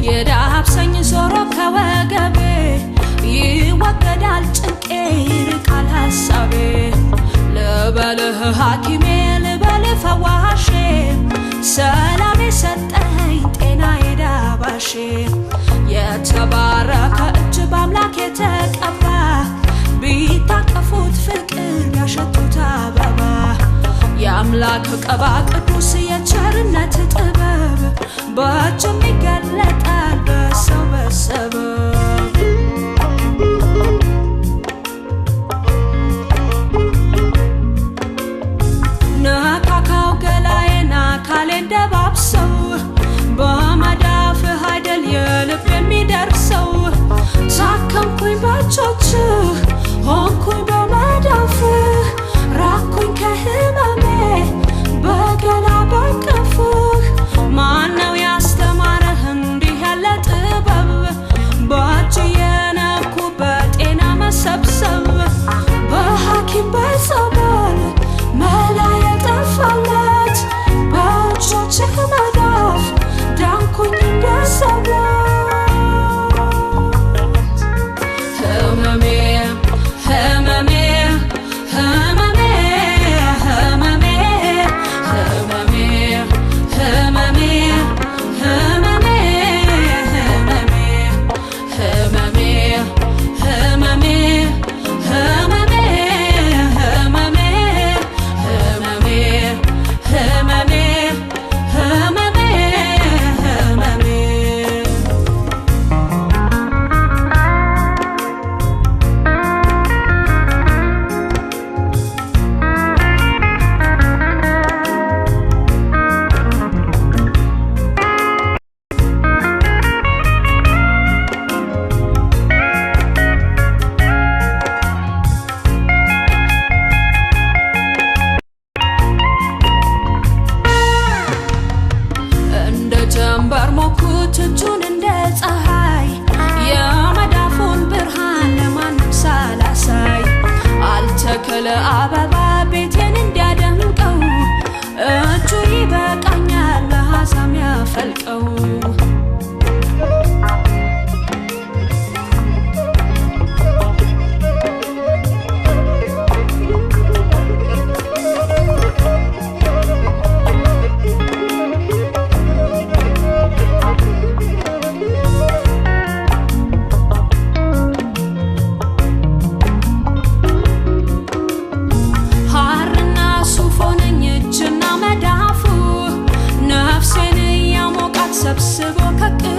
የዳብሰኝ ዞሮ ከወገቤ ይወገዳል ጭንቄ ይርቃል ሀሳቤ። ልበልህ ሐኪሜ ልበልህ ፈዋሼ ሰላም የሰጠኸኝ ጤና የዳባሼ። የተባረከ እጅ በአምላክ የተቀባ ቢታቀፉት ፍቅር ቢያሸቱት አበባ። የአምላክ ቅባ ቅዱስ የቸርነት ጥበብ በእጅም ይገለጣል በሰው በሰበብ። ነካካው ገላዬን አካሌን ደባብሰው በመዳፍህ አይደል የልብ የሚደርሰው። ታከምኩኝ በእጆችህ ሆንኩኝ በመዳፍህ ራኩኝ ከህመሜ በገላ በቅፍህ። ማነው ያስተማረህ እንዲህ ያለ ጥበብ በእጅ የነኩ በጤና መሰብሰብ? በሐኪም በጸበል መላ የጠፋለት በእጆችህ መዳፍ ዳንኩኝ እንደ ሰበት። ህመሜ ህመሜ ህመሜ ህመሜ ህመሜ ህመሜ ህመሜ ህመሜ ህመሜ ህመሜ ህመሜ ህመሜ ህመሜ ህመሜ ህመሜ። እንደ ጀንበር ሞኩት እጁን እንደ ፀሐይ የመዳፉን ብርሃን ለማንም ሳላሳይ። አልተከለ አበባ ቤቴን እንዲያደምቀው እጁ ይበቃኛል ለሐሳም ያፈልቀው። ሐርና ሱፍ ሆነኝ እጅና መዳፉ ነፍሴን እያሞቃት ሰብስቦ ከቅፉ።